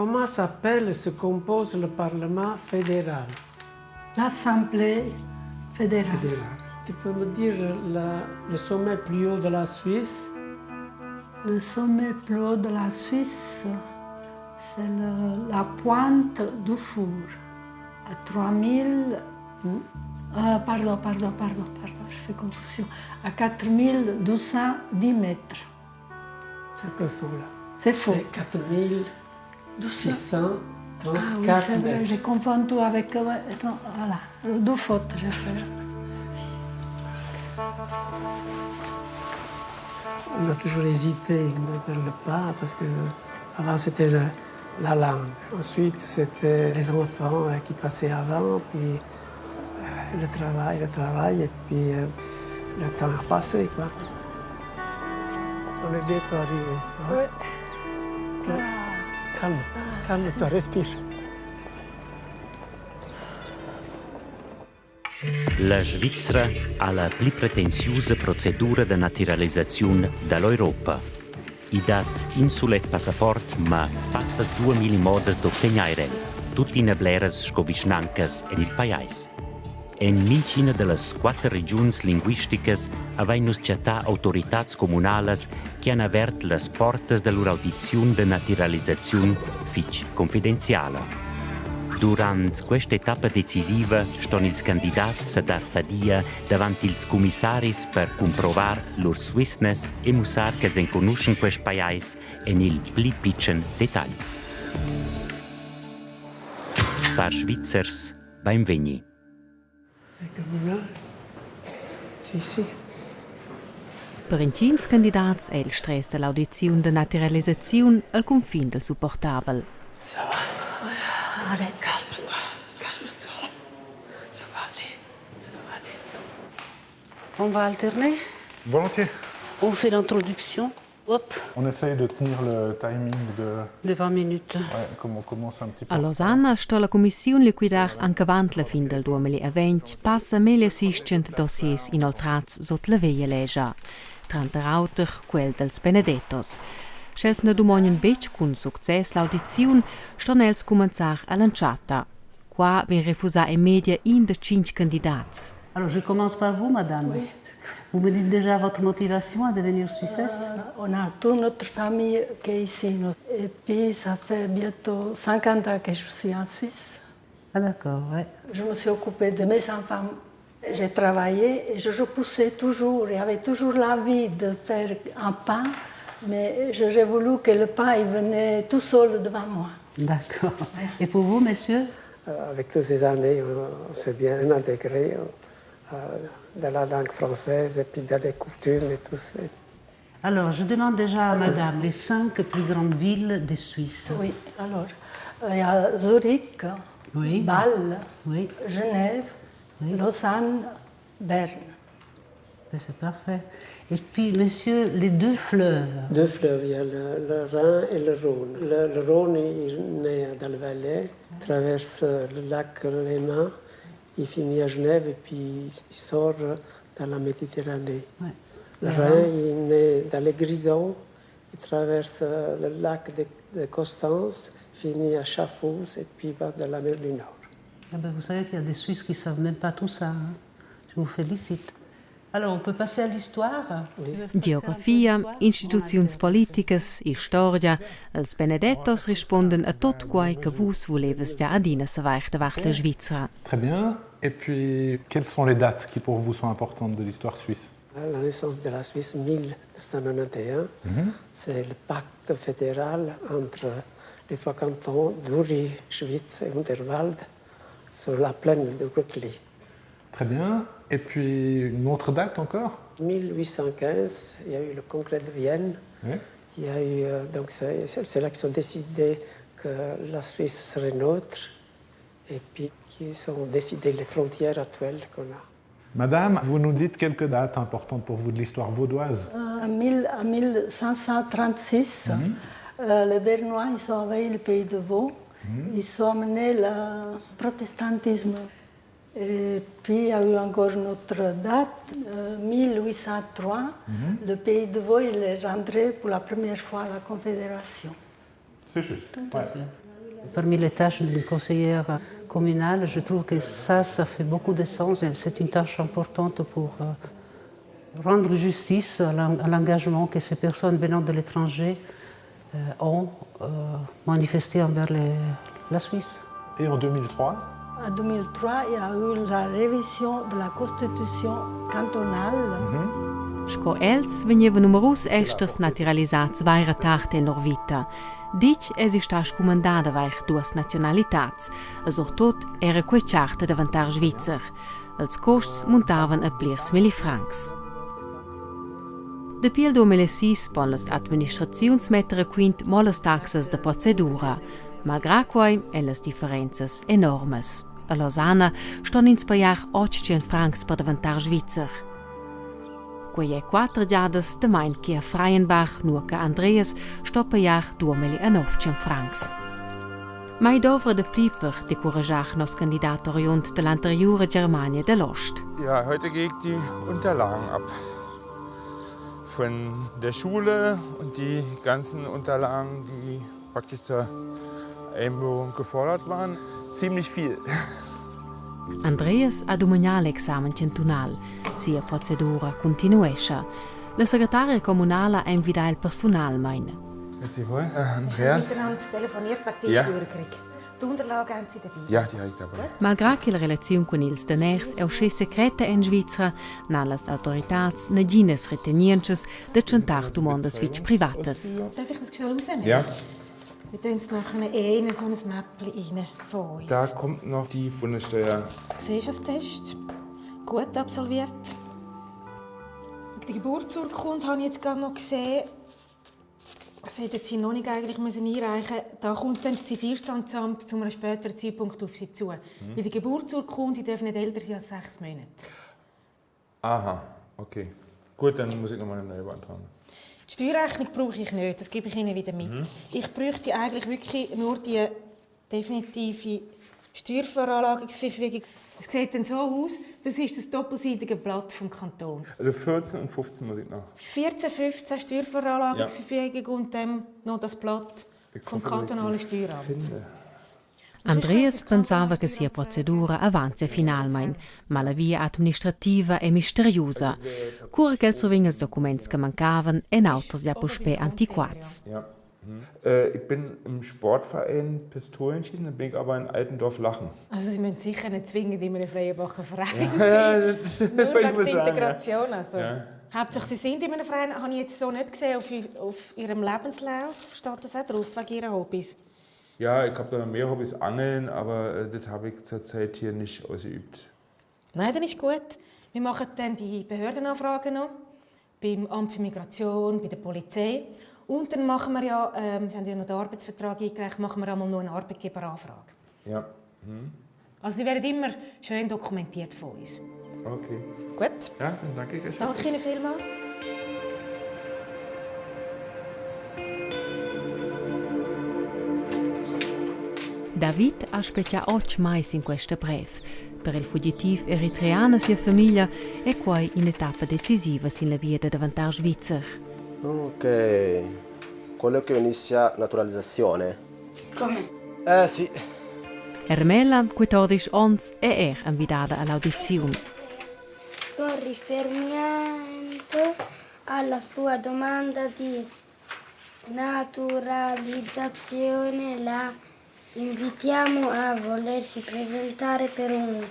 Comment s'appelle et se compose le Parlement fédéral? L'Assemblée fédérale. Fédérale. Tu peux me dire le sommet plus haut de la Suisse? Le sommet plus haut de la Suisse, c'est la pointe du Four, à 3000... Pardon, pardon, pardon, pardon, je fais confusion. À 4210 mètres. C'est un peu faux là. C'est faux. C'est 4634 Ah oui, c'est vrai, mètres. j'ai confondu tout avec... Ouais, non, voilà, deux fautes j'ai fait. On a toujours hésité à faire le pas parce que avant c'était la langue. Ensuite c'était les enfants qui passaient avant, puis le travail, le travail, et puis le temps a passé, quoi. On est bientôt arrivé, tu vois. Oui. Ouais. Calme, calme-toi, respire. La Svizra ha la pli pretensiusa procedura da natiralisaziun da l'Europa. I dat in sulet passaport, ma passa 2000 modas d'obtegnair el, tuttina bleras sco vischnancas en il pajais. En mintgina da las quatter regiuns linguisticas avain nus chattà autoritads communalas che han avert las portas da lur audiziun da natiralisaziun fitg confidenziala. Durant questa etappa decisiva ston ils candidats sa dar fadia davant ils cummissaris per cumprovar lur Swissness e mussar ch'els enconuschan quest pajais en il pli pitschen detagl. Far Svizzers bainvegni. C'est communal. Sì, sì. Per intgins candidats è il stress da l'audiziun da naturalisaziun al cunfin dal supportabel. Ça va. Arrête. Calme-toi, calme-toi. Ça va aller, ça va aller. On va alterner. Volontiers. On fait l'introduction. Hop. On essaye de tenir le timing de... De 20 minutes. Ouais, comme on commence un petit peu. A Losanna sto la cumissiun liquidar anc avant la fin del 2020 passa meglio 600 dossiers inoltrats sot la veglia legia. Tranter auter quel dels Benedettos. Sch'els na dumognan betg cun success l'audiziun, ston els cumenzar a l'entschatta. Qua vegn refusà en media in da tschintg candidats. Alors je commence par vous, madame. Oui. Vous me dites déjà votre motivation à devenir Suissesse? On a toute notre famille qui est ici. Et puis ça fait bientôt 50 ans que je suis en Suisse. Ah d'accord, ouais. Je me suis occupée de mes enfants. J'ai travaillé et je repoussais toujours. J'avais toujours l'envie de faire un pas, mais j'aurais voulu que le pas il venait tout seul devant moi. D'accord. Et pour vous, monsieur? Avec toutes ces années, on s'est bien intégré dans la langue française et puis dans les coutumes et tout ça. Alors, je demande déjà à madame les cinq plus grandes villes de Suisse. Oui, alors, il y a Zurich, Oui. Bâle, Oui. Genève, Oui. Lausanne, Berne. Ben, c'est parfait. Et puis, monsieur, les deux fleuves. Deux fleuves, il y a le Rhin et le Rhône. Le Rhône, il naît dans le Valais, traverse le lac Léman, il finit à Genève et puis il sort dans la Méditerranée. Ouais. Le Le Rhin, Rhin. il naît dans les Grisons, il traverse le lac de Constance, finit à Schaffhouse et puis va dans la mer du Nord. Ah ben, vous savez qu'il y a des Suisses qui ne savent même pas tout ça. Hein. Je vous félicite. Alors, on peut passer à l'histoire? Geografia, instituziuns politicas, istoria, els Benedettos rispondan a tot quai che vus vulevas gia adina savair davart la Svizra. Très bien. Et puis, quelles sont les dates qui pour vous sont importantes de l'histoire suisse? La naissance de la Suisse, 1991, c'est le pacte fédéral entre les trois cantons d'Uri, Schwyz et Unterwald sur la plaine de Grütli. Très bien. Et puis, une autre date encore? 1815, il y a eu le congrès de Vienne. Oui. Il y a eu, donc c'est là qu'ils ont décidé que la Suisse serait neutre et puis qu'ils ont décidé les frontières actuelles qu'on a. Madame, vous nous dites quelques dates importantes pour vous de l'histoire vaudoise. En 1536, les Bernois ils ont envahi le pays de Vaud. Ils ont amené le protestantisme. Et puis il y a eu encore une autre date, 1803, le pays de Vaud il est rentré pour la première fois à la Confédération. C'est juste. Tout à Ouais. fait. Parmi les tâches d'une conseillère communale, je trouve que ça, ça fait beaucoup de sens et c'est une tâche importante pour rendre justice à l'engagement que ces personnes venant de l'étranger ont manifesté envers la Suisse. Et en 2003? En 2003, il y a eu la révision de la constitution cantonale. Sco els vegnevan numerus esters naturalisats vaira tard en lur vita. Ditg èsi stà scumandà d'avair duas naziunalitads e surtut era quei charta daventar svizzer. Els custs muntavan a plirs milli francs. Dapi il 2006 pon las administraziuns metter a quint mo las taxas da procedura. Malgrà quai èn las differenzas enormas. A Losanna ston ins pajar 800 francs per daventar svizzer. Quei è quatter giadas damain che a Freienbach, nua che Andreas sto pajar 2900 francs. Ma i dovra dapli per decuragiar nos candidat oriund dall'anteriura Germania dell'Ost. Ja, heute gehe ich die Unterlagen ab. Von der Schule und die ganzen Unterlagen, die praktisch zur Einbürgerung gefordert waren. Ziemlich viel. Andreas ha dumagnà l'examen chantunal. Sia procedura continuescha. La secretaria communala ha envidà el persunalmain. Grüezi wohl, Andreas. Ich habe telefoniert wegen der Einbürgerung. Die Unterlagen haben Sie dabei? Ja, die habe ich dabei. Malgrà che la relaziun cun ils daners è uschè secreta en Svizra, n'han las autoritads naginas retenientschas da tschentar dumondas fitg privatas. Darf ich das schnell rausnehmen? Ja. Wir tun es nachher eh in so ein Mäppchen rein von uns. Da kommt noch die Bundessteuer. Siehst du das Test? Gut absolviert. Die Geburtsurkunde habe ich jetzt gerade noch gesehen. Das hätten Sie noch nicht eigentlich müssen einreichen müssen. Da kommt dann das Zivilstandsamt zu einem späteren Zeitpunkt auf Sie zu. Weil die Geburtsurkunde darf nicht älter sein als 6 Monate. Aha, okay. Gut, dann muss ich noch mal eine neue beantragen. Die Steuerrechnung brauche ich nicht, das gebe ich Ihnen wieder mit. Ich bräuchte eigentlich wirklich nur die definitive Steuerveranlagungsverfügung. Es sieht dann so aus, das ist das doppelseitige Blatt vom Kanton. Also 14 und 15 muss ich noch. 14, 15 Steuerveranlagungsverfügung und dann noch das Blatt Ich vom hoffe, dass ich kantonalen die Steueramt. Finde. Andreas pensava che sia procedura avanzia finalmain, ma la via administrativa è misteriusa. Cura ch'el survegn ils documents che mancavan, èn auters ja puspè antiquats. Ja. Ich bin im Sportverein Pistolenschießen, dann bin ich aber in Altendorf Lachen. Also Sie müssen sicher nicht zwingend in einem Freienbacher Verein Ja, sein. das Nur wollte ich wegen mal der sagen, ja. Integration. Also. Ja. Hauptsache, Sie sind in einem Verein, habe ich jetzt so nicht gesehen. Auf Ihrem Lebenslauf steht das auch drauf, wegen Ihren Hobbys. Ja, ich habe da mehr Hobbys, Angeln, aber das habe ich zurzeit hier nicht ausgeübt. Nein, dann ist gut. Wir machen dann die Behördenanfragen noch. Beim Amt für Migration, bei der Polizei. Und dann machen wir ja, Sie haben ja noch den Arbeitsvertrag eingereicht, machen wir einmal noch eine Arbeitgeberanfrage. Ja. Also Sie werden immer schön dokumentiert von uns. Okay. Gut. Ja, dann danke ich euch. Danke Ihnen vielmals. David ha spetgà 8 mais in questa brev. Per il fugitiv eritrean e sia famiglia è quai in'etappa decisiva sin la via da daventar svizzer. Ok. Quello che inizia naturalizzazione. Come? Eh sì. Ermela, 14 onns, è er envidada all'audiziun. Con riferimento alla sua domanda di naturalizzazione, la invitiamo a volersi presentare per un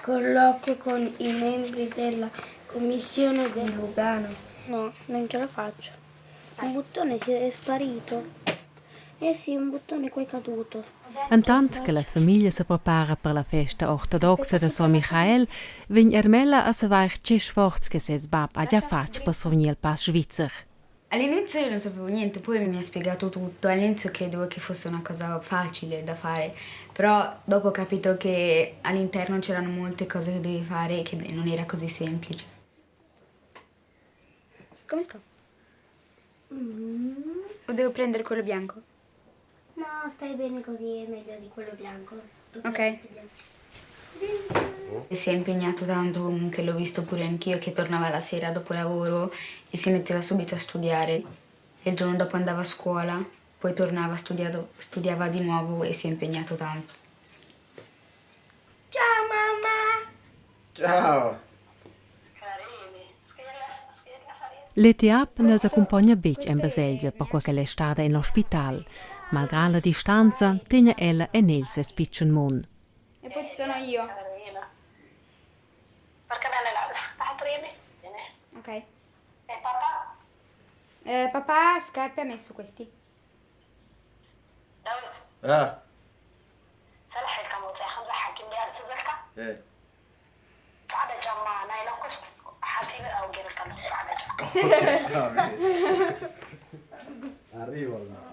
colloquio con i membri della commissione del Lugano. No, non ce la faccio. Un bottone si è sparito. Eh sì, un bottone qua è caduto. Entant che la famiglia sa prepara per la festa ortodoxa da Son Michael, vegn Ermela a savair tge sforz che ses bab ha già fatg per survegnir il pass svizzer. All'inizio io non sapevo niente, poi mi ha spiegato tutto. All'inizio credevo che fosse una cosa facile da fare, però dopo ho capito che all'interno c'erano molte cose che dovevi fare e che non era così semplice. Come sto? O devo prendere quello bianco? No, stai bene così, è meglio di quello bianco. Ok. E si è impegnato tanto comunque, l'ho visto pure anch'io che tornava la sera dopo lavoro e si metteva subito a studiare. E il giorno dopo andava a scuola. Poi tornava, studiato, studiava di nuovo e si è impegnato tanto. Ciao mamma! Ciao! L'ETAP n'els accumpogna betg en baselgia perquai ch'ella è stada en l'ospital. Malgrà la distanza tegna ella en egl ses pitschen mund. E poi ci sono io. Ok. E papà? Eh, papà scarpe ha messo questi. Ah. Eh. Ok, va bene. Arrivo allora.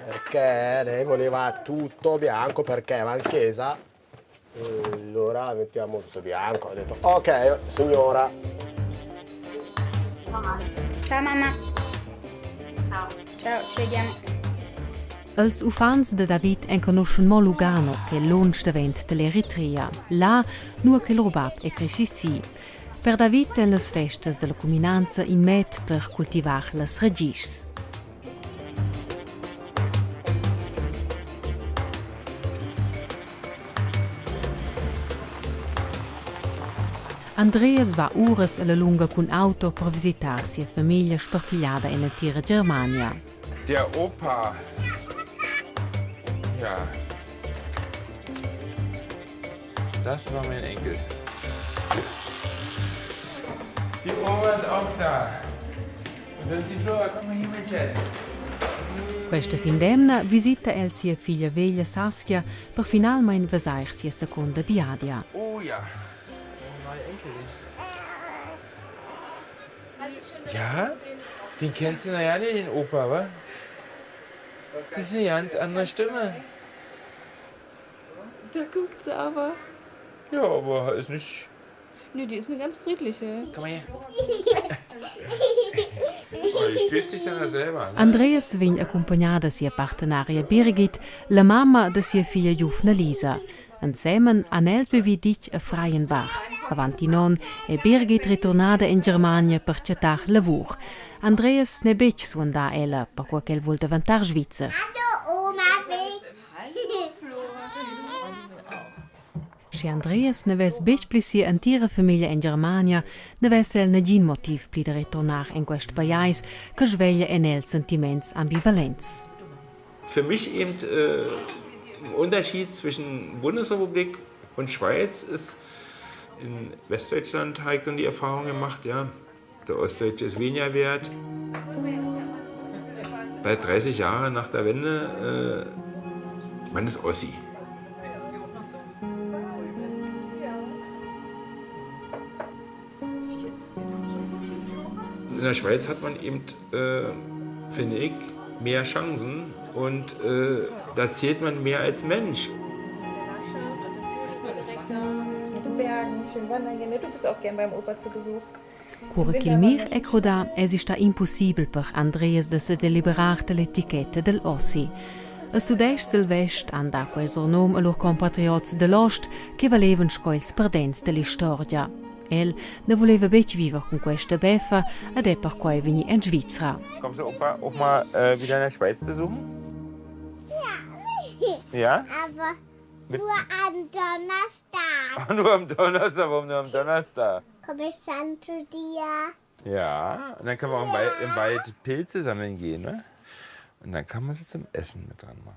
Perché lei voleva tutto bianco perché va in chiesa. Allora mettiamo tutto bianco. Ho detto ok signora. Ciao mamma. Ciao. Ciao, ci vediamo. Els uffants da David enconuschan mo Lugano, che è lunsch davent dall'Eritrea, là nua che lur bab è cresci si. Per David èn las festas dalla cuminanza in med per cultivar las ragischs. Andreas va uras alla lunga cun auto per visitar sia famiglia sparpigliada en l'entira Germania. Der Opa. Ja. Das war mein Enkel. Die Oma ist auch da. Und das ist die Flora. Komm mal hier, mein Schatz. Questa fin d'emna visita el sia figlia veglia Saskia per finalmain vesair sia secunda biadia. Oh ja. Neue Enkelin. Ja? Den kennst du na ja nicht, den Opa, wa? Das ist eine ganz andere Stimme. Da guckt sie aber. Ja, aber ist nicht. Nö, die ist eine ganz friedliche. Komm mal her. Oh, die stößt sich dann da selber. Ne? Andreas vegn accumpagnà da sia partenaria Birgit, la mamma da sia figlia giuvna Lisa. Ensemen han els vivì ditg a Freienbach. Avant in onn è Birgit returnada en Germania per chattar lavur. Andreas n'è betg suandà ella, perquai ch'el vul daventar Svizzer. Hallo Oma, Sche Andreas n'avess betg pli sia entira famiglia en Germania, n'avess el nagin motiv pli da returnar en quest pajais che sveglia en el sentiments ambivalents. Für mich eben äh, Unterschied zwischen Bundesrepublik und Schweiz ist, in Westdeutschland habe ich dann die Erfahrung gemacht, ja, der Ostdeutsche ist weniger wert. Bei 30 Jahren nach der Wende, äh, man ist Ossi. In der Schweiz hat man eben, äh, finde ich, mehr Chancen und äh, da zählt man mehr als Mensch. Mit den Bergen, schön wandern gehen. Du bist auch gern beim Opa zu Besuch. Cura ch'il mir è crodà, èsi stà impussibel per Andreas da sa deliberar da l'etichetta dal Ossi. Els Tudestgs dal vest han dà quel surnom a lur compatriots da l'ost che valevan sco ils perdents da l'istorgia. El na vuleva betg viver cun questa beffa ed è perquai vegnì en Svizra. Kommst du Opa auch mal äh, wieder in der Schweiz besuchen? Ja. Ja? Aber Mit nur am Donnerstag. Nur am Donnerstag, warum nur am Donnerstag? Komm ich dann zu dir? Ja, und dann können wir auch im Wald, im Wald Pilze sammeln gehen, ne? Und dann kann man sie zum Essen mit dran machen.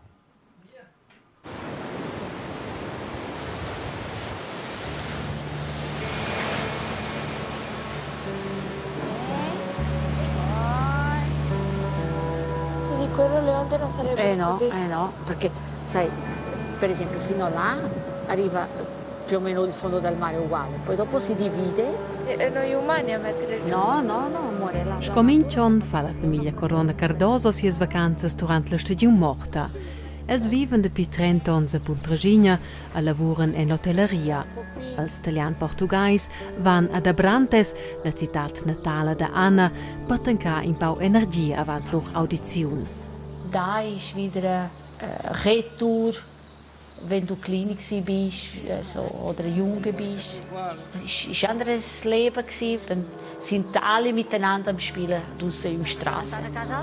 Ti dico, il Leonte non sarebbe Eh no, così. eh no, perché sai, per esempio fino là arriva più o meno il fondo del mare uguale, poi dopo si divide. E noi umani a mettere il No, no, no, amore, la, Sco mintg'onn fa la famiglia Corona Cardoso sias vacanzas durant la stagiun morta. Els vivan dapi 30 onns a Puntraschigna e lavuran en l'hotelleria. Els talian-portugais van ad Abrantes, la citad natala da Anna, per tancar in pau energia avant lur audiziun. Da ist wieder äh, retour. Wenn du klein bist also, oder jung bist, es war ein anderes Leben. Dann sind alle miteinander am Spielen draussen im Straße.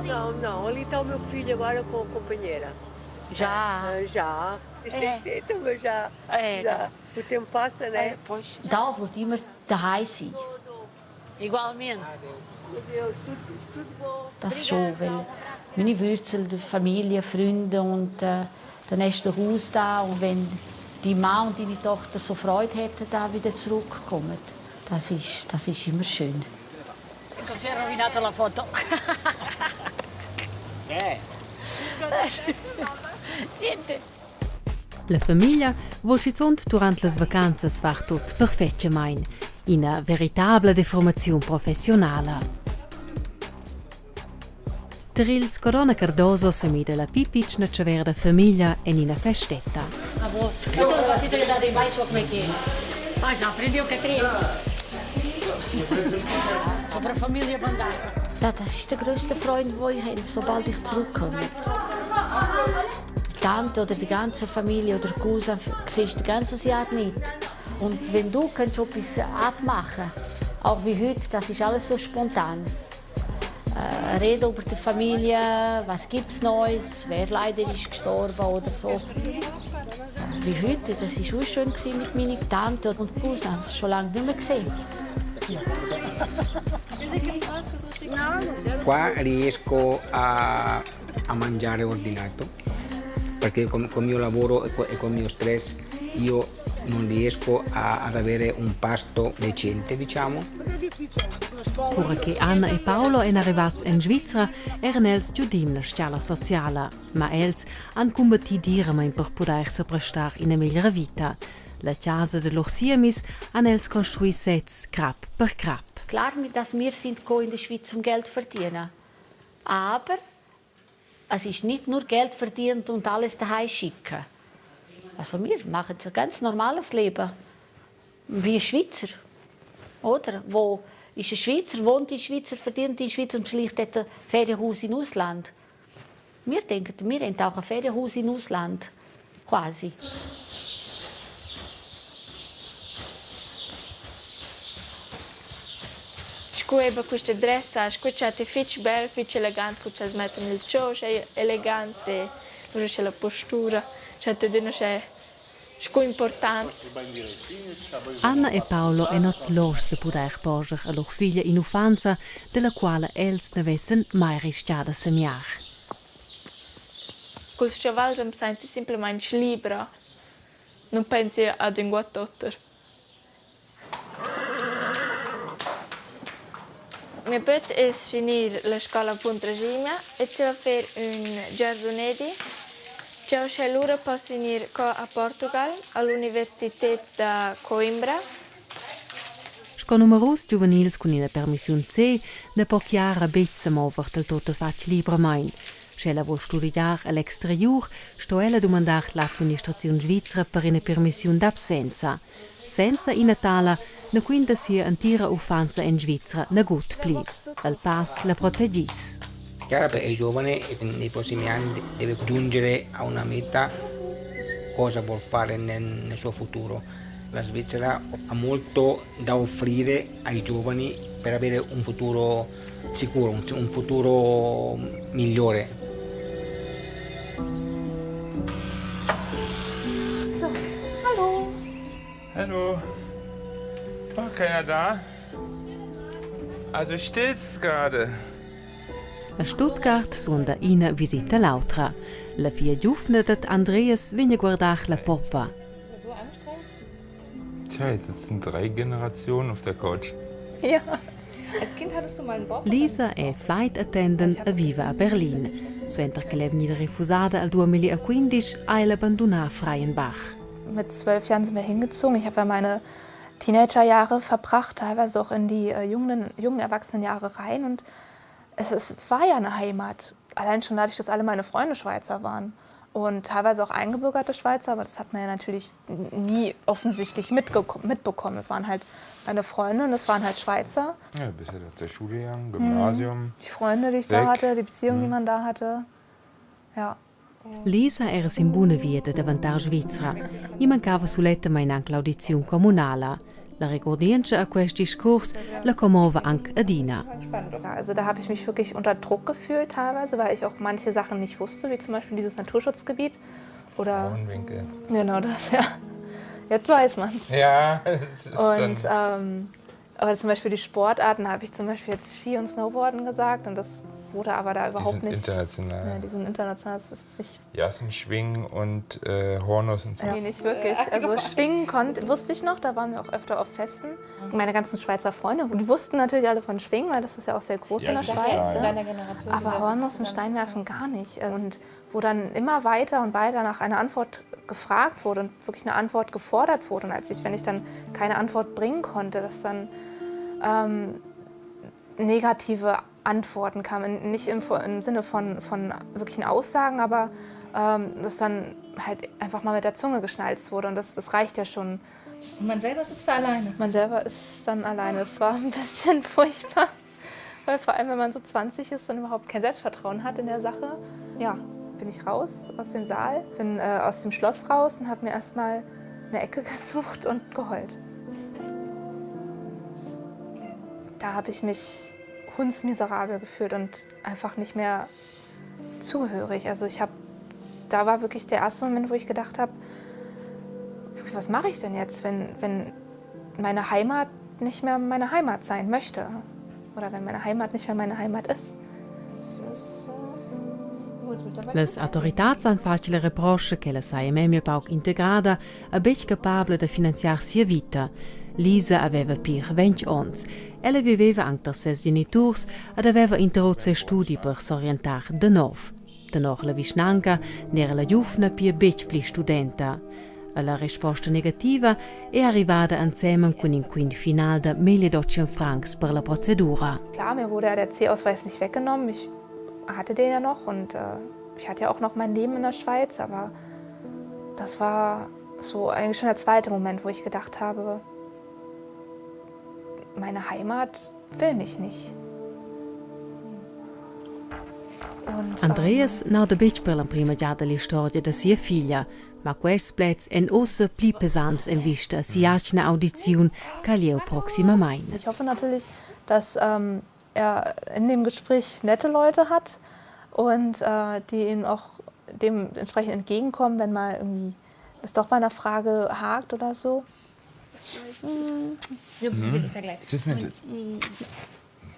Não, não, ali está o meu filho agora com a companheira. Já? Já. Isto tem que ser, então, mas já. É. Já. O tempo passa, né? Pois. Da wollte immer daheim sein. Igualmente. Das schon, weil meine Wurzeln, die Familie, Freunde und äh, dann ist das Haus da und wenn die Mann und deine Tochter so Freude hätten, da wieder zurückkommen, das ist, das ist immer schön. Si è rovinato la foto. Eh. Niente. La famiglia vul schizunt durant las vacanzas far tut perfetgamain. Ina veritabla deformaziun professionala. Tar ils Corona Cardoso sa mida la pli pitschna tschavera da famiglia en ina festetta. Ah, já aprendeu que é três. Sobre a família Bandaga. Ja, das ist der grösste Freund, den ich habe, sobald ich zurückkomme. Die Tante oder die ganze Familie oder Cousin siehst du das ganze Jahr nicht. Und wenn du kannst etwas abmachen, auch wie heute, das ist alles so spontan. Äh, reden über die Familie, was gibt es Neues, wer leider ist gestorben oder so. Wie heute, das war auch schön mit meinen Tanten und Cousins, schon lange nicht mehr gesehen. Qua riesco a, a mangiare ordinato, perché con, con il mio lavoro e con, e con il mio stress io non riesco a, ad avere un pasto decente, diciamo. Cura che Anna e Paolo èn arrivats en Svizra, eran els giudim la stgala sociala. Ma els han cumbattì diramain per pudair sa prestar ina meglra vita. La chasa da lur siemis han els construì sezs crap per crap. Klar, dass wir sind in der Schweiz zum Geld verdienen. Aber es ist nicht nur Geld verdient und alles daheim schicken. Also wir machen ein ganz normales Leben. Wie ein Schweizer. Oder? Wo ist ein Schweizer, wohnt in Schweizer, verdient in Schweizer und vielleicht hat ein Ferienhaus im Ausland. Wir denken, wir haben auch ein Ferienhaus im Ausland. Quasi. Scu eba quista dressa, scu cha te fich bel, fich elegant, cu cha's metta nel cho, sche elegante, lura sche la postura, cha te adüna sche scu important. Anna e Paolo èn oz loschs da pudair porscher a lur figlia in'uffanza, dalla quala els n'avessan mai ristgà da semiar. Culs chavals am sainti simplamaing libra. Nun pensi ad ünguott oter. Mia böt es finir la scoula a Puntraschigna e zieva fer ün giardunedi. Già uschè lura poss gnir cò a Portugal a l'universited da Coimbra. Sco numerus giuvenils cun ina permissiun C na po Chiara betg sa mover dal tuttafatg libramain. Sch'ella vul studegiar a l'exteriur, sto ella dumandar l'administraziun svizra per ina permissiun d'absenza. Senza ina tala na quinta sia entira uffanza en Svizra nagut pli. El pass la protegiss. Chiara è giovane e nei prossimi anni deve giungere a una meta cosa vuol fare nel, nel suo futuro. La Svizzera ha molto da offrire ai giovani per avere un futuro sicuro, un, un futuro migliore. So, hallo. Hallo. War keiner da? Also stillst gerade. A Stuttgart suonda ina visita l'autra. La figlia giuvna dad Andreas vegn a guardar la poppa. Tja, jetzt sitzen drei Generationen auf der Couch. Ja. Als Kind hattest du mal einen Bob. Lisa è flight attendant e viva a Berlin. Suenter ch'ella è vegnida refusada al 2015 ha ella abbandunà Freienbach. Mit 12 Jahren sind wir hingezogen. Ich habe ja meine Teenagerjahre verbracht, teilweise auch in die äh, jungen, jungen Erwachsenenjahre rein. Und es, es war ja eine Heimat. Allein schon dadurch, dass alle meine Freunde Schweizer waren und teilweise auch eingebürgerte Schweizer, aber das hat man ja natürlich nie offensichtlich mitbekommen. Es waren halt meine Freunde und es waren halt Schweizer. Ja, bist ja auf der Schule gegangen, Gymnasium. Mhm. Die Freunde, die ich weg. da hatte, die Beziehung, mhm. die man da hatte. Ja. Lisa era sin buna via da daventar Svizra. I mancava sulettamain anc l'audiziun communala. La regurdientscha a quest discurs la commova anc adina. Also da habe ich mich wirklich unter Druck gefühlt teilweise, weil ich auch manche Sachen nicht wusste, wie zum Beispiel dieses Naturschutzgebiet. Oder Frauenwinkel. Genau das, ja. Jetzt weiß man's. Ja, das ist Und dann ähm, aber zum Beispiel die Sportarten habe ich zum Beispiel jetzt Ski und Snowboarden gesagt und das wurde aber da Die überhaupt sind nicht. international. Ja, die sind international. Das ist nicht Jassenschwingen und äh, Hornuss und so. Nee, nicht wirklich. Also schwingen konnte, wusste ich noch, da waren wir auch öfter auf Festen. Meine ganzen Schweizer Freunde, die wussten natürlich alle von Schwingen, weil das ist ja auch sehr groß Ja, in der das ist Schweiz. klar, ja. ja. Deiner Generation sind Aber das so Hornuss und ganz- Steinwerfen gar nicht. Und wo dann immer weiter und weiter nach einer Antwort gefragt wurde und wirklich eine Antwort gefordert wurde. Und als ich, wenn ich dann keine Antwort bringen konnte, dass dann ähm, negative Antworten kamen. Nicht im, im Sinne von, von wirklichen Aussagen, aber ähm, dass dann halt einfach mal mit der Zunge geschnalzt wurde. Und das, das reicht ja schon. Und man selber sitzt da alleine. Man selber ist dann alleine. Es war ein bisschen furchtbar. Weil vor allem, wenn man so 20 ist und überhaupt kein Selbstvertrauen hat in der Sache. Ja, bin ich raus aus dem Saal, bin äh, aus dem Schloss raus und habe mir erstmal eine Ecke gesucht und geheult. Da habe ich mich hundsmiserabel gefühlt und einfach nicht mehr zugehörig. Also ich habe, da war wirklich der erste Moment, wo ich gedacht habe, was mache ich denn jetzt, wenn, wenn meine Heimat nicht mehr meine Heimat sein möchte? Oder wenn meine Heimat nicht mehr meine Heimat ist. Das ist, äh, obwohl es mittlerweile Las autoritads han fatg la reproscha ch'ella saja memia pauc integrada e betg capabla da finanziar sia vita. Lisa aveva pir 20 onns. Ella viveva anc tar ses geniturs ed aveva interrut ses studi per s'orientar da nov. Tenor la vischnanca n'era la giuvna pia betg pli studenta. E la risposta negativa è arrivada ensemen cun in quint final da 1800 francs per la procedura. Klar, mir wurde ja der C-Ausweis nicht weggenommen. Ich hatte den ja noch und äh, ich hatte ja auch noch mein Leben in der Schweiz, aber das war so eigentlich schon der zweite Moment, wo ich gedacht habe, meine Heimat will mich nicht. Und, ähm, Andreas n'auda betg per l'emprima giada l'istorgia da sia figlia, ma quests pleds èn ussa pli pesants en vista a sia atgna audiziun ch'ha lieu proximamain. Ich hoffe natürlich, dass ähm, er in dem Gespräch nette Leute hat und äh, die ihm auch dementsprechend entgegenkommen, wenn mal irgendwie es doch bei einer Frage hakt oder so. Ja, wir sehen uns ja gleich. Tschüss, Mensch.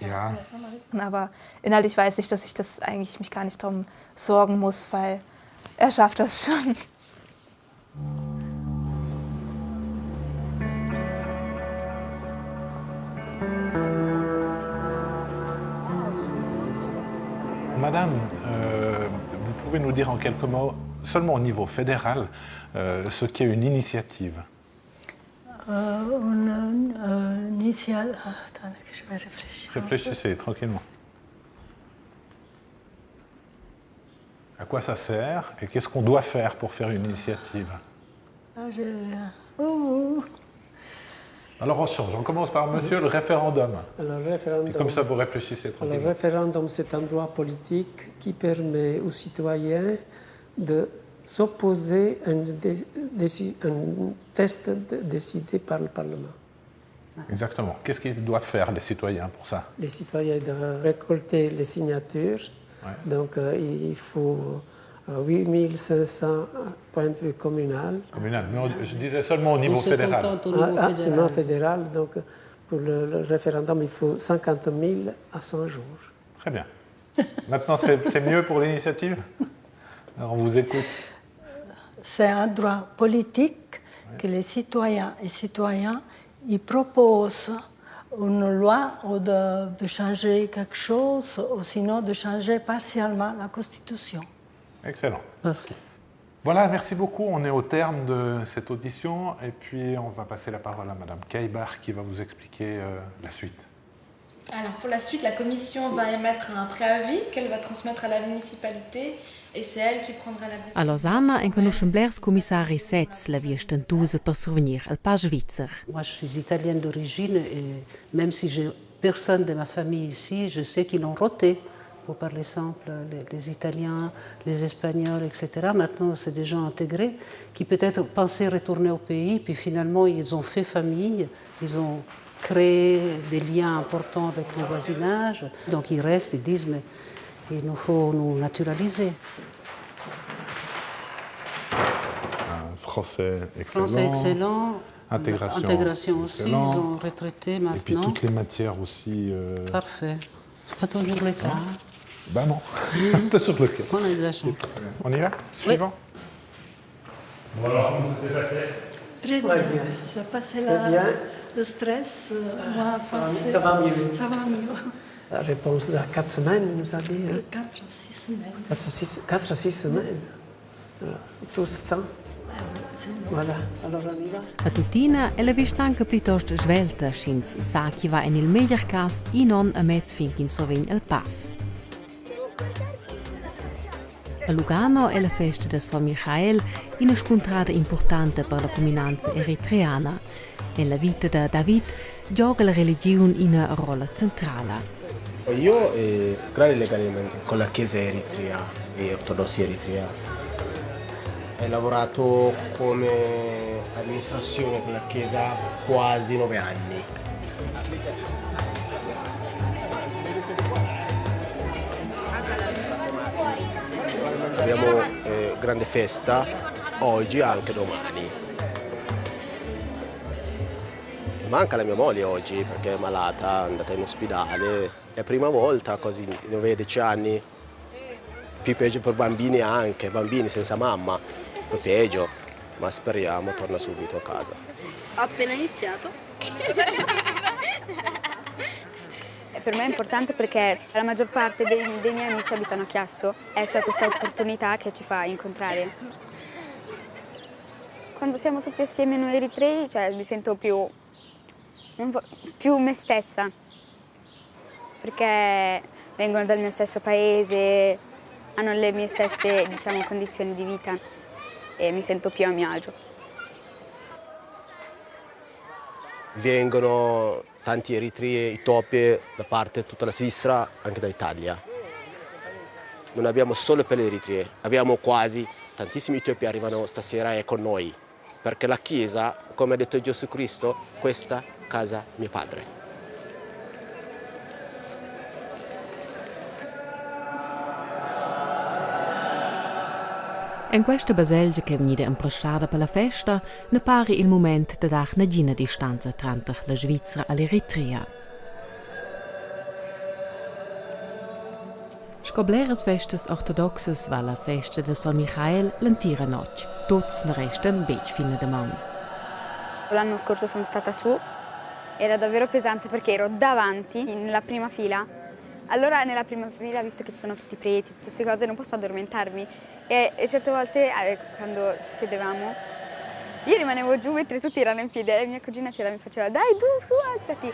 Ja. Aber inhaltlich weiß ich, dass ich das eigentlich mich gar nicht darum sorgen muss, weil er schafft das schon. Madame, euh, vous pouvez nous dire en quelques mots, seulement au niveau fédéral, euh, ce qu'est une initiative Euh, une, euh, initiale. Ah, attendez que je vais réfléchir. un peu. Réfléchissez tranquillement. À quoi ça sert et qu'est-ce qu'on doit faire pour faire une initiative Ah, je- Oh, oh. Alors on change, on commence par monsieur le référendum. Alors, le référendum, Et comme ça vous réfléchissez Alors, le tranquillement. référendum, c'est un droit politique qui permet aux citoyens de s'opposer à une dé- déci- un test décidé par le Parlement. Exactement. Qu'est-ce qu'ils doivent faire les citoyens pour ça Les citoyens doivent récolter les signatures. Donc, euh, il faut euh, 8500 points de vue communal. Communal. Mais on- je disais seulement au niveau On se fédéral. contente au niveau Ah, ah, fédéral. seulement fédéral. Donc, pour le, le référendum, il faut 50 000 à 100 jours. Très bien. Maintenant, c'est c'est mieux pour l'initiative Alors on vous écoute. C'est un droit politique que les citoyens et citoyens ils proposent une loi ou de, de changer quelque chose, ou sinon de changer partiellement la Constitution. Excellent. Parfait. Voilà, merci beaucoup. On est au terme de cette audition et puis on va passer la parole à Madame Caillebach qui va vous expliquer euh, la suite. Alors pour la suite, la commission va émettre un préavis qu'elle va transmettre à la municipalité et c'est elle qui prendra la décision. A Losanna enconuschan blers commissaris sezs la via stentusa per survegnir il pass svizzer. Moi, je suis italienne d'origine et même si j'ai personne de ma famille ici, je sais qu'ils l'ont roté. Pour parler simple, les, les Italiens, les Espagnols, etc. Maintenant, c'est des gens intégrés qui peut-être pensaient retourner au pays, puis finalement, ils ont fait famille, ils ont créé des liens importants avec le voisinage. Donc ils restent, ils disent, mais il nous faut nous naturaliser. Un français excellent. Français excellent. Intégration, Intégration aussi, excellent. ils ont retraité maintenant. Et puis toutes les matières aussi. Euh... Parfait. C'est pas toujours le cas. Ben non, toujours le cas. On a de la chance. On y va Suivant. Bon alors, comment ça s'est passé Très bien. Ouais, bien. Ça a passé Très la, bien. le stress. euh, Moi, Ça va, passé- ça va mieux. Ça va mieux. La réponse de 4 semaines, il nous a dit. Hein? 4 ou 6 semaines. 4 6, quatre, six semaines. Voilà. Tout ce temps. Voilà, alors on y va. A tuttina è la vischnanca plitost svelta, sch'ins sa chi va en il meglier cas in onn amez fin ch'ins survegn il pass. A Lugano è la festa da Son Michael ina scuntrada impurtanta per la cuminanza eritreana. En la vita da David gioga la religiun ina rolla centrala. Io eh, grande legame con la Chiesa eritrea e ortodossi eritrea. Ho lavorato come amministrazione con la Chiesa quasi 9 anni. Abbiamo eh, grande festa oggi e anche domani. Manca la mia moglie oggi perché è malata, è andata in ospedale. È la prima volta, quasi 9-10 anni. Più peggio per bambini anche, bambini senza mamma, più peggio. Ma speriamo torna subito a casa. Ho appena iniziato. Per me è importante perché la maggior parte dei, dei miei amici abitano a Chiasso e c'è questa opportunità che ci fa incontrare. Quando siamo tutti assieme noi eritrei, cioè, mi sento più, più me stessa, perché vengono dal mio stesso paese, hanno le mie stesse, diciamo, condizioni di vita e mi sento più a mio agio. Vengono tanti eritrei, Etiopie, da parte di tutta la Svizzera, anche dall'Italia. Non abbiamo solo per le Eritree, abbiamo quasi tantissimi etiopi arrivano stasera e con noi, perché la Chiesa, come ha detto Gesù Cristo, questa casa mio padre. En questa baselgia che è vegnida emprestada per la festa ne pari il mument da dar nagina distanza tranter la Svizra e l'Eritrea. Sco bleras festas ortodoxas va la festa da Son Michael l'entira notg. Tuts ne restan betg fin la damaun. L'anno scorso sono stata su, era davvero pesante perché ero davanti, nella prima fila. Allora nella prima fila, visto che ci sono tutti i preti, tutte queste cose, non posso addormentarmi. E, e certe volte, quando ci sedevamo, io rimanevo giù mentre tutti erano in piedi e mia cugina c'era e mi faceva dai tu, su, alzati.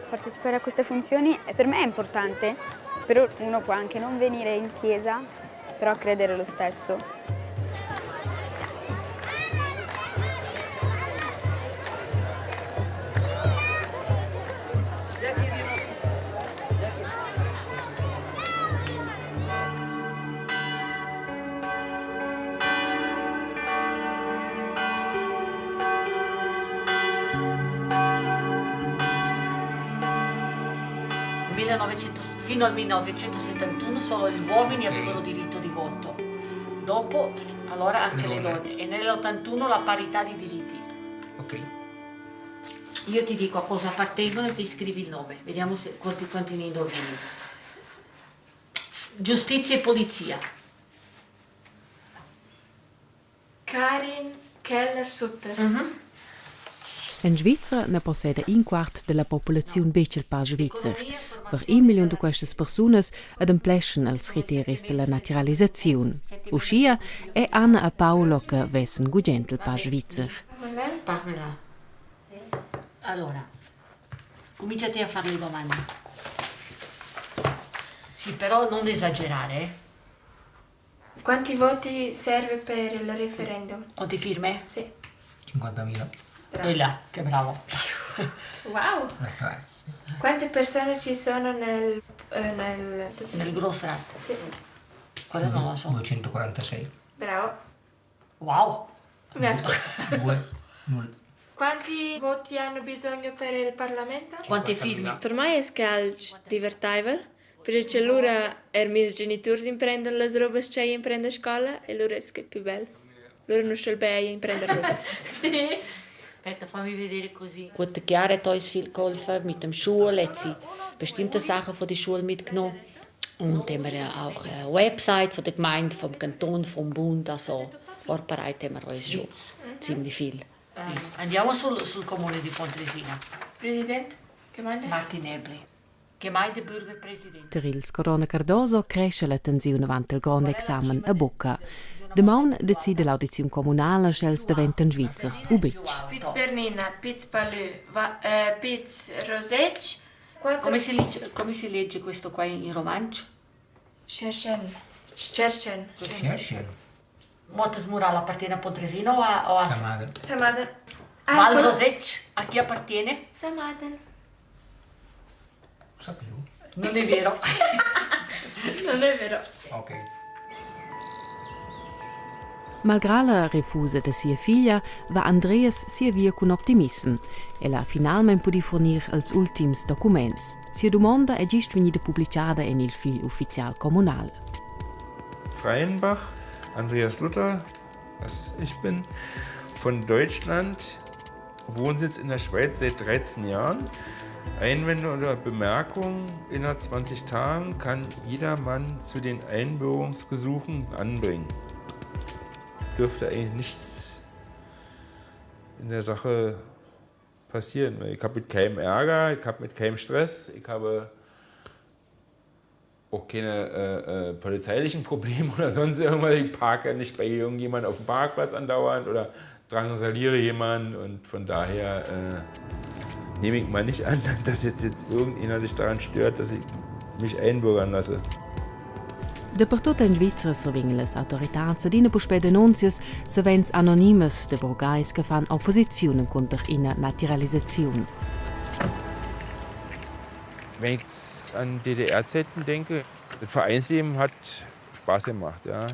Partecipare a queste funzioni per me è importante, però uno può anche non venire in chiesa, però credere lo stesso. Fino al 1971 solo gli uomini avevano diritto di voto. Dopo, allora anche le donne. E nell'81 la parità di diritti. Ok. Io ti dico a cosa appartengono e ti scrivi il nome. Vediamo se, quanti, quanti ne indovini. Giustizia e polizia. Karin Keller-Sutter. En Svizra na posseda in quart della populaziun betg il pass svizzer. Per in milliun da questas persunas adempleschan els criteris della naturalisaziun. Uschia è Anna e Paolo che vessen gugent il pass svizzer. Parmela. Allora, cominciate a fare le domande. Sì, però non esagerare. eh. Quanti voti serve per il referendum? Quante firme? Sì. 50.000. E là, che bravo. Wow! La classe. Quante persone ci sono nel... Eh, nel, nel Grossrat? Sì. Quello non lo so. 246. Bravo. Wow! Mi ascolto. 2, 0. Quanti voti hanno bisogno per il Parlamento? Quante firme? Per mai es que alch divertaivel, perche cha lura eir meis genituors imprendan las robas ch'ei imprend a scoula e lura es que pü bel. Lura nu sta'l be eir imprender robas. Sì. Aspetta, fammi vedere così. Gut, Chiara hat uns viel geholfen mit dem Schule, hat sie bestimmte Sachen von der Schule mitgenommen. Und haben wir ja auch eine Website von der Gemeinde, vom Kanton, vom Bund, also vorbereitet haben wir uns schon ziemlich viel. Andiamo sul, sul comune di Pontresina. President, Gemeinde? Martin Ebli. Gemeindebürgerpräsident. Tar ils Corona Cardoso cresce la tensiun avant il grond examen a bocca. Damaun decide l'audiziun communala sch'els daventan Svizzers u betg. Piz Bernina, Piz Palü, va, eh, Piz Rosec. Come si, legge, come si legge questo qua in romansch? Scherchen. Scherchen. Scherchen. Mottes Mural appartiene a Pontresina o a, o a... Samaden. Samaden. Ah, Val quello... Rosec a chi appartiene? Samaden. Lo sapevo. Non è vero. Non è vero. Ok. Malgrà la refusa da sia figlia va Andreas sia via cun optimissem. El ha finalmain pudì furnir els ultims documents. Sia dumonda è gist vegnida publicada en il figl uffizial communal. Freienbach, Andreas Luther, was ich bin, von Deutschland, Wohnsitz in der Schweiz seit 13 Jahren. Einwände oder Bemerkungen innerhalb 20 Tagen kann jedermann zu den Einbürgerungsgesuchen anbringen. Dürfte eigentlich nichts in der Sache passieren. Ich habe mit keinem Ärger, ich habe mit keinem Stress, ich habe auch keine äh, äh, polizeilichen Probleme oder sonst irgendwas. Ich parke nicht bei irgendjemandem auf dem Parkplatz andauernd oder drangsaliere jemanden und von daher äh, nehme ich mal nicht an, dass jetzt, jetzt irgendjemand sich daran stört, dass ich mich einbürgern lasse. Dapertut en Svizra survegnan las autoritads adina puspè denunzias, savens anonimas, da burgais che fan opposiziun encunter ina natiralisaziun. Wenn ich an DDR-Zeiten denke, das Vereinsleben hat Spaß gemacht. Ja.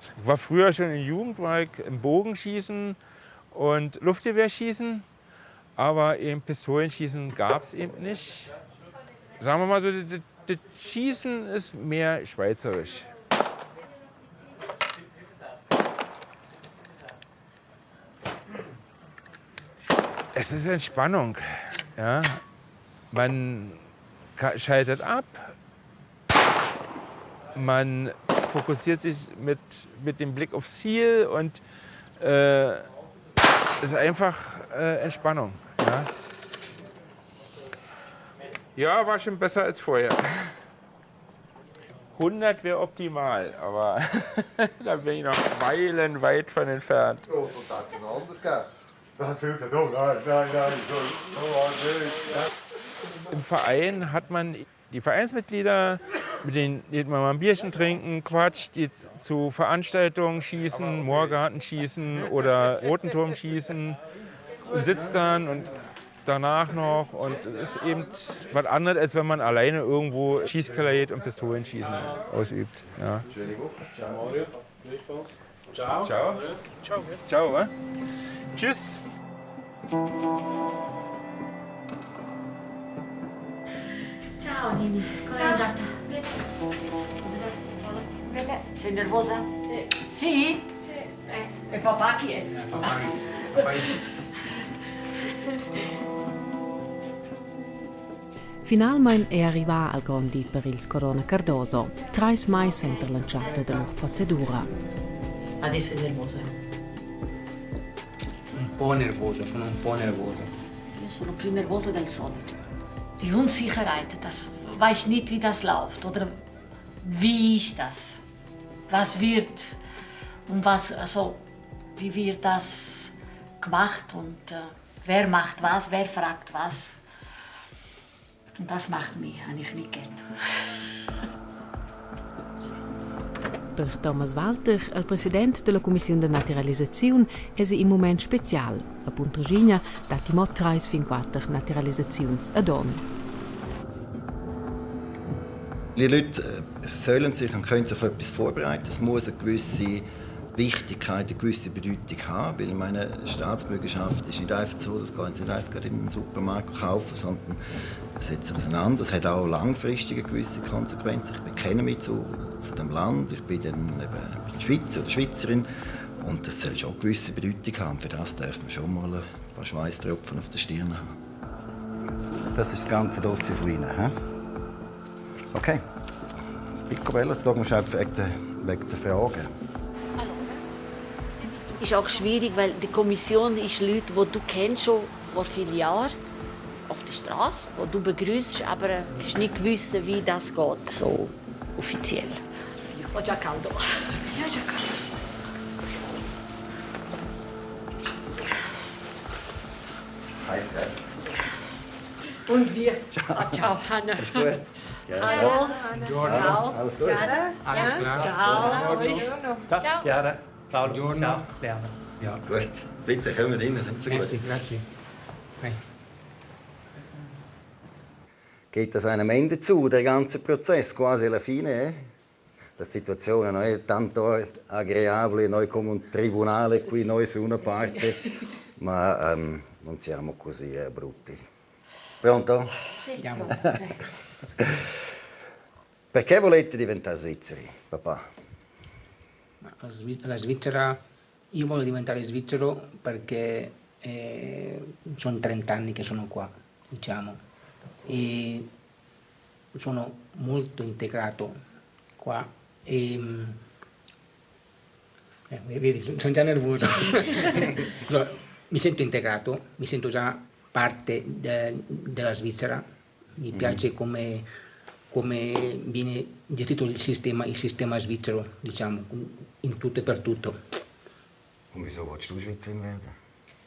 Ich war früher schon in Jugend, war ich im Bogenschießen und Luftgewehrschießen, aber eben Pistolenschießen gab es eben nicht. Sagen wir mal so, das, das Schießen ist mehr schweizerisch. Es ist Entspannung. Ja. Man schaltet ab, man fokussiert sich mit, mit dem Blick aufs Ziel und äh, es ist einfach äh, Entspannung. Ja. ja, war schon besser als vorher. 100 wäre optimal, aber da bin ich noch meilenweit von entfernt. Oh, und da hat es noch anders gegeben. Da hat viele gesagt, oh nein, nein, nein, so, so nicht. Im Verein hat man die Vereinsmitglieder, mit denen geht man mal ein Bierchen trinken, quatscht, geht zu Veranstaltungen schießen, Moorgarten schießen oder Rotenturm schießen und sitzt dann und danach noch. Und es ist eben was anderes, als wenn man alleine irgendwo Schießkeller geht und Pistolenschießen ausübt. Ja. Schöne Woche. Ciao, Mario. Ciao. Ciao. Ciao. Ciao. Eh? Tschüss. Ciao Nini, come è andata? Bene. Bene. Sei nervosa? Sì. Sì? Sì. Eh, e papà chi è? Papà. Papà. Finalmain è arrivà al grond di per ils Corona Cardoso, trais mais suenter l'entschatta da lur procedura. Adesso è nervosa. Un po' nervoso, sono un po' nervoso. Io sono più nervosa del solito. Die Unsicherheit, das weiß nicht, wie das läuft oder wie ist das? Was wird und was, also wie wird das gemacht und äh, wer macht was, wer fragt was. Und das macht mich eigentlich nicht gern. Per Thomas Walter, il president della cumissiun da naturalisaziun, es in mument special. A Puntraschigna datti mo trais fin quatter naturalisaziuns ad onn. Die Leute sollen sich und können sich auf etwas vorbereiten. Es muss eine gewisse Wichtigkeit, eine gewisse Bedeutung haben, weil meine Staatsbürgerschaft ist nicht einfach so, das gehen Sie nicht einfach in den Supermarkt kaufen, sondern man setzt sich auseinander. Das hat auch langfristig eine gewisse Konsequenz. Ich bekenne mich zu, zu dem Land, ich bin dann eben bin Schweizer oder Schweizerin und das soll schon eine gewisse Bedeutung haben. Für das darf man schon mal ein paar Schweißtropfen auf der Stirn haben. Das ist das ganze Dossier von Ihnen. He? Okay. Picobello, jetzt schauen wir schnell wegen der, wegen der Fragen. Ist auch schwierig, weil die Kommission ist Leute, die du kennst schon vor vielen Jahren auf der Straße, wo du begrüßt, aber es ist nicht gewusst, wie das geht so offiziell. Ho già caldo. Ja, già caldo. Heiß, gell? Und wir. Ciao, ah, ciao Hanna. Ist gut. Hallo. Ciao. Alles gut? Alles klar. Ciao. Ciao. Chiara. Paolo. Ciao. Leandro. Ja. Gut. Bitte, kommen wir rein. Sind Sie Merci, gut? grazie. Hey. Geht das einem Ende zu, der ganze Prozess, quasi alla fine? Eh? La situazione non è tanto agreabile, noi come un tribunale qui, noi su una parte, ma um, non siamo così eh, brutti. Pronto? Sì. Andiamo. Perché volete diventare svizzeri, papà? La Svizzera, io voglio diventare svizzero perché eh, sono 30 anni che sono qua, diciamo, e sono molto integrato qua e eh, vedi, sono già nervoso. mi sento integrato, mi sento già parte de, della Svizzera, mi piace mm. come, come viene gestito il sistema, il sistema svizzero, diciamo, in tutto e per tutto. Und wieso willst du Schweizerin werden?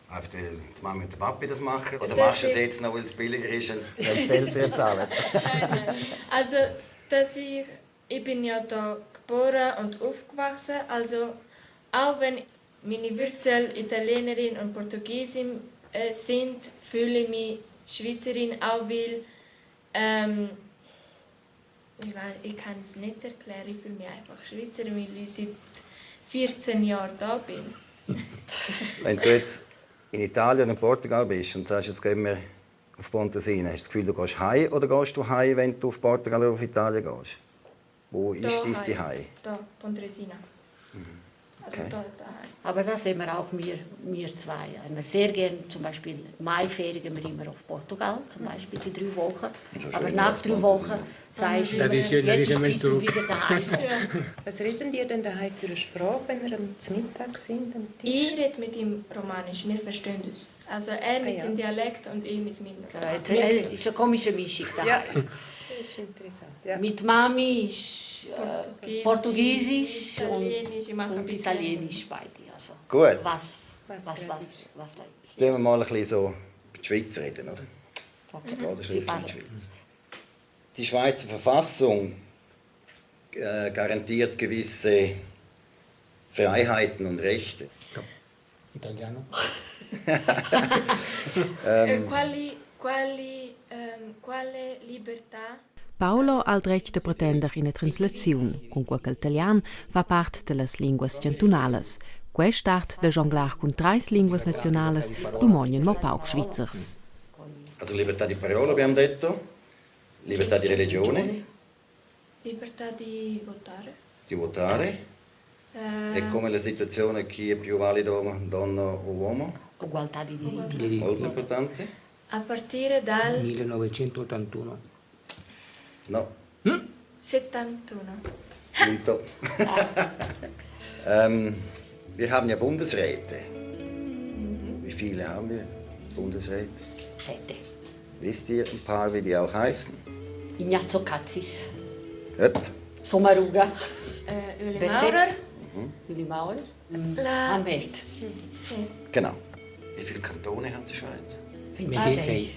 Einfach weil die Mama und der Papi das machen? Oder machst du es jetzt noch, weil es billiger ist, als die Eltern zahlen? nein, nein. Also, dass ich, ich bin ja da geboren und aufgewachsen, also auch wenn meine Wurzeln Italienerin und Portugiesin äh, sind, fühle ich mich Schweizerin, auch weil ähm, ich, weiß, ich kann es nicht erklären, ich fühle mich einfach Schweizerin, weil ich seit 14 Jahren da bin. Wenn du jetzt in Italien und Portugal bist und sagst, jetzt gehen wir auf Pontresina, hast du das Gefühl, du gehst heim oder gehst du heim, wenn du auf Portugal oder auf Italien gehst? Wo ist dein Zuhause? Da, Pontresina. Mhm. Also Okay. da, daheim. Aber das sind wir auch wir, wir zwei. Wir sehr gerne, zum Beispiel Maiferien wir immer auf Portugal, zum Beispiel die drei Wochen. Ist ja Aber schön, nach dass drei Wochen sagst du Das immer, ist schön, das jetzt ist ist immer Zeit zum zurück. wieder daheim. Was reden die denn daheim für eine Sprache, wenn wir am Mittag sind am Tisch? Ich rede mit ihm Romanisch, wir verstehen uns. Also er mit Ah, ja. seinem Dialekt und ich mit meinem Ja, Romanisch. jetzt, äh, ist eine komische Mischung Ja, daheim. das ist interessant. Ja. Mit Mami ist äh, Portugiesisch, Portugiesisch und, Italienisch, ich mache ein und bisschen. Italienisch beide. Also, Gut. Was, Was was, was, gerade was, da Jetzt tun wir mal ein bisschen so über die Schweiz reden, oder? Es geht ja Sie schliesslich um die fahren. Schweiz. Die Schweizer Verfassung äh, garantiert gewisse Freiheiten und Rechte. Italiano. Äh, ähm, quali, quali, ähm, quale libertà Paolo ha il dretg da pretender ina translaziun, cunquai ch'il talian fa part da las linguas chantunalas. Quest'art da jonglar cun trais linguas naziunalas dumognan mo paucs Svizzers. Also libertà di parola abbiamo detto, libertà di religione, Libertà di votare. di votare. Eh, E come la situazione chi è più valido, donna o uomo? Ugualità di diritti. Molto importante. A partire dal 1981. No, 71. punto. ähm, wir haben ja Bundesräte. Wie viele haben wir Bundesräte? Sette. Wisst ihr ein paar, wie die auch heißen? Ignazio Cassis, Gut. Sommaruga, Äh, Ueli Berset. Maurer. Ueli Maurer, La... Amherd. Sì. Genau. Wie viele Kantone hat die Schweiz? 26.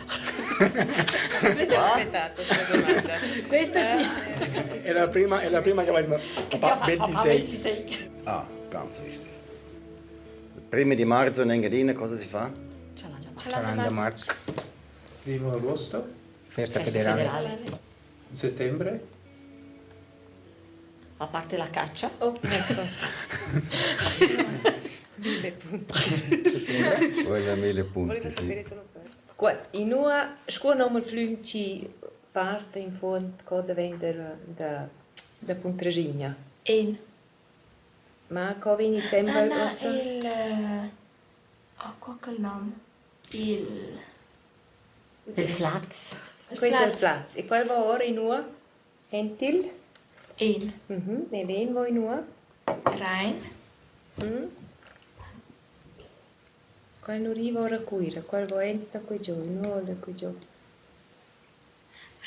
Questa è aspettata questa domanda. Questa sì. È la prima, è la prima che va papà 26. 26. Ah, ganz wichtig. Primi di marzo in Engadina cosa si fa? Cialanda marzo. Primo agosto. Festa, Festa federale. federale. Settembre. A parte la caccia. Oh, ecco. Mille punti. Quella mille punti, Volevo sì. sapere solo quello. Gut, inua scu nom il flüm chi parte in fuond co davent da da Puntraschigna? En. Ma co vegni Ah, sembra na, uossa? il... eh, Oh, co quel nom? Il... Il Flaz. Questo è il Flaz. E qual va ora inua? Entil? En. Mhm, e l'En va inua? Rhein. Mm. Qual nu riva ora a Cuira? Qual va ent da qui giù? Inua o da qui giù?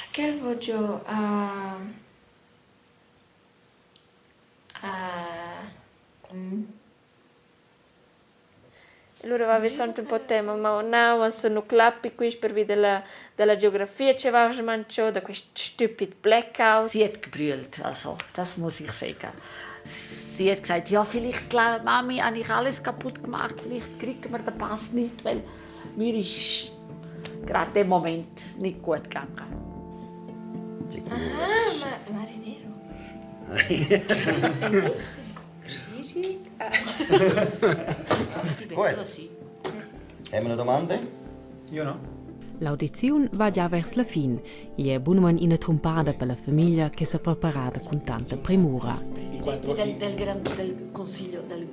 Aquel vo giò a... A... Mm. Lura vaiva saint ün po temma, ma na, uossa nu clappi quist pervi da la da la geografia cha vaiva schmancho, da quist stüpid blackout. Sie hat gebrüllt, also das muss ich sagen. Sie hat gesagt, ja, vielleicht, Mami, habe ich alles kaputt gemacht, vielleicht kriegen wir den Pass nicht, weil mir ist gerade dem Moment nicht gut gegangen. Ah, ma marinero. Esiste? Sì, sì. Gut. Haben wir noch domande? Io no. L'audiziun va già vers la fin e è bunamain ina trumpada per la famiglia che s'ha preparada cun tanta premura. Del, del, gran, del Consiglio, del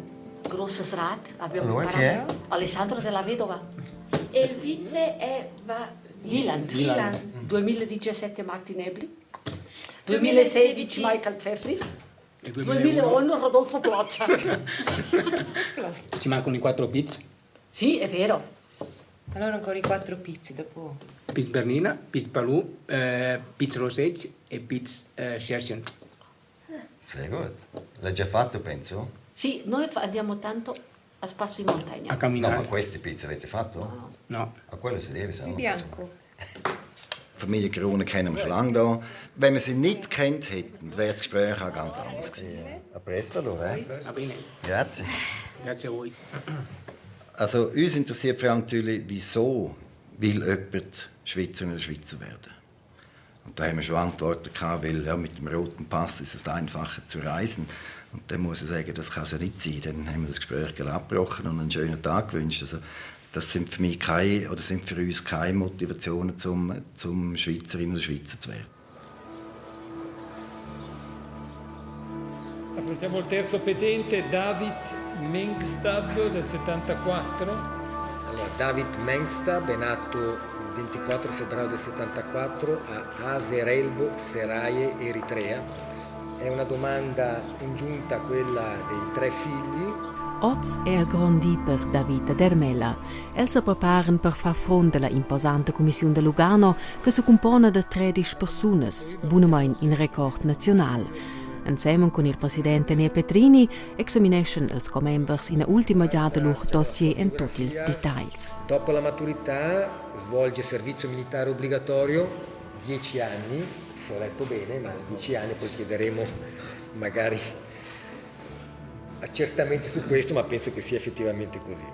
Grosses Rat abbiamo Allora, chi è? imparato Alessandro della Vedova. E il vice è va Wieland. Wieland. 2017 Martin Ebli. 2016 Michael Pfeffri. E 2001 Rodolfo Plozza. Ci mancano i quattro pizzi. Sì, è vero. Allora ancora i quattro pizzi dopo. Piz Bernina, Piz Palù, eh, Piz Roseg e Piz eh, Scherchen. Sehr gut. L'hai già fatto, penso? Sì, noi andiamo tanto a spasso in montagna. A camminare. No, ma questi pizzi avete fatto? No. A quello si deve, se no Il non bianco. Familie Krone kennen wir schon lange da. Wenn wir sie nicht kennt hätten, wäre das Gespräch auch ganz anders gewesen. A presto, allora, eh? Va bene. Grazie. Grazie a voi. Also uns interessiert vor allem natürlich, wieso will jemand Schweizerin oder Schweizer werden. Und da haben wir schon Antworten gehabt, weil ja, mit dem roten Pass ist es einfacher zu reisen. Und dann muss ich sagen, das kann es ja nicht sein. Dann haben wir das Gespräch gleich abgebrochen und einen schönen Tag gewünscht. Also, das sind für mich keine, oder sind für uns keine Motivationen, zum, zum Schweizerin oder Schweizer zu werden. Affrontiamo il terzo petente, David Mengstab del 74. Allora, David Mengstab è nato il 24 febbraio del 74 a Aserelbo, Seraye, Eritrea. È una domanda congiunta a quella dei tre figli. Oz è il grond di per David ed Ermela. Els sa preparan per far frunt alla imposanta cumissiun da Lugano che se cumpona da 13 persunas, bunamain in record naziunal. Ensemen cun il president Enea Petrini examineschan els commembers ina ultima giada lur dossier en tut ils detagls. Dopo la maturità svolge servizio militare obbligatorio 10 anni, se ho letto bene, ma 10 anni, poi chiederemo magari accertamenti su questo, ma penso che sia effettivamente così.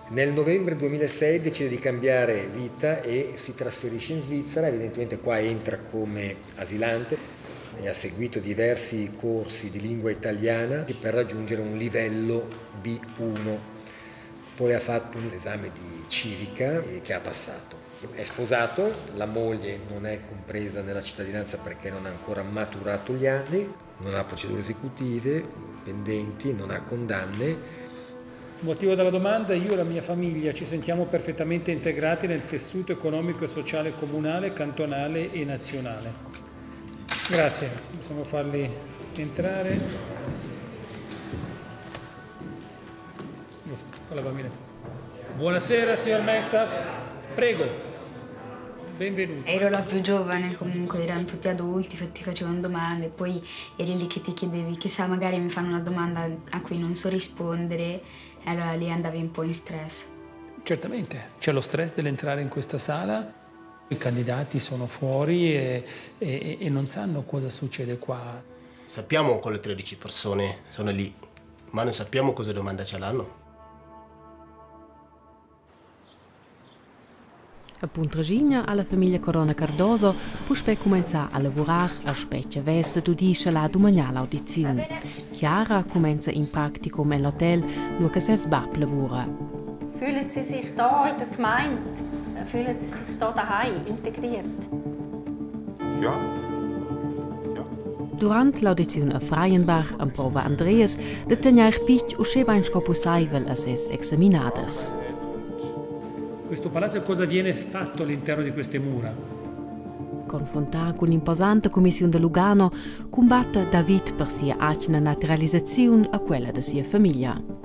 Nel novembre 2006 decide di cambiare vita e si trasferisce in Svizzera, evidentemente qua entra come asilante e ha seguito diversi corsi di lingua italiana per raggiungere un livello B1. Poi ha fatto un esame di civica e che ha passato. È sposato, la moglie non è compresa nella cittadinanza perché non ha ancora maturato gli anni, non ha procedure esecutive pendenti, non ha condanne. Motivo della domanda, io e la mia famiglia ci sentiamo perfettamente integrati nel tessuto economico e sociale comunale, cantonale e nazionale. Grazie, possiamo farli entrare. Giusto, quella va bene. Buonasera signor Mengstaff, prego, benvenuto. Ero la più giovane, comunque erano tutti adulti, ti facevano domande, poi eri lì che ti chiedevi, chissà, magari mi fanno una domanda a cui non so rispondere, e allora lì andavi un po' in stress. Certamente, c'è lo stress dell'entrare in questa sala, i candidati sono fuori e, e, e non sanno cosa succede qua. Sappiamo quelle 13 persone sono lì, ma non sappiamo cosa domanda ce l'hanno. A Puntraschigna ha la famiglia Corona Cardoso puspè cumenzà a lavurar a spetga vess da dudir sche l'ha dumagnà l'audiziun. Chiara cumenza in practicum en l'hotel, nua che ses bab lavura. Fühlen Sie sich da in der Gemeinde, fühlen Sie sich da daheim integriert? Ja. Durant l'audiziun a Freienbach emprova Andreas da tegnair pitg uschè bain sco pussaivel a ses examinaders. Questo palazzo cosa viene fatto all'interno di queste mura? Confrontà cun l'imposanta cumissiun da Lugano cumbatta David per sia atgna naturalisaziun a quella da sia famiglia.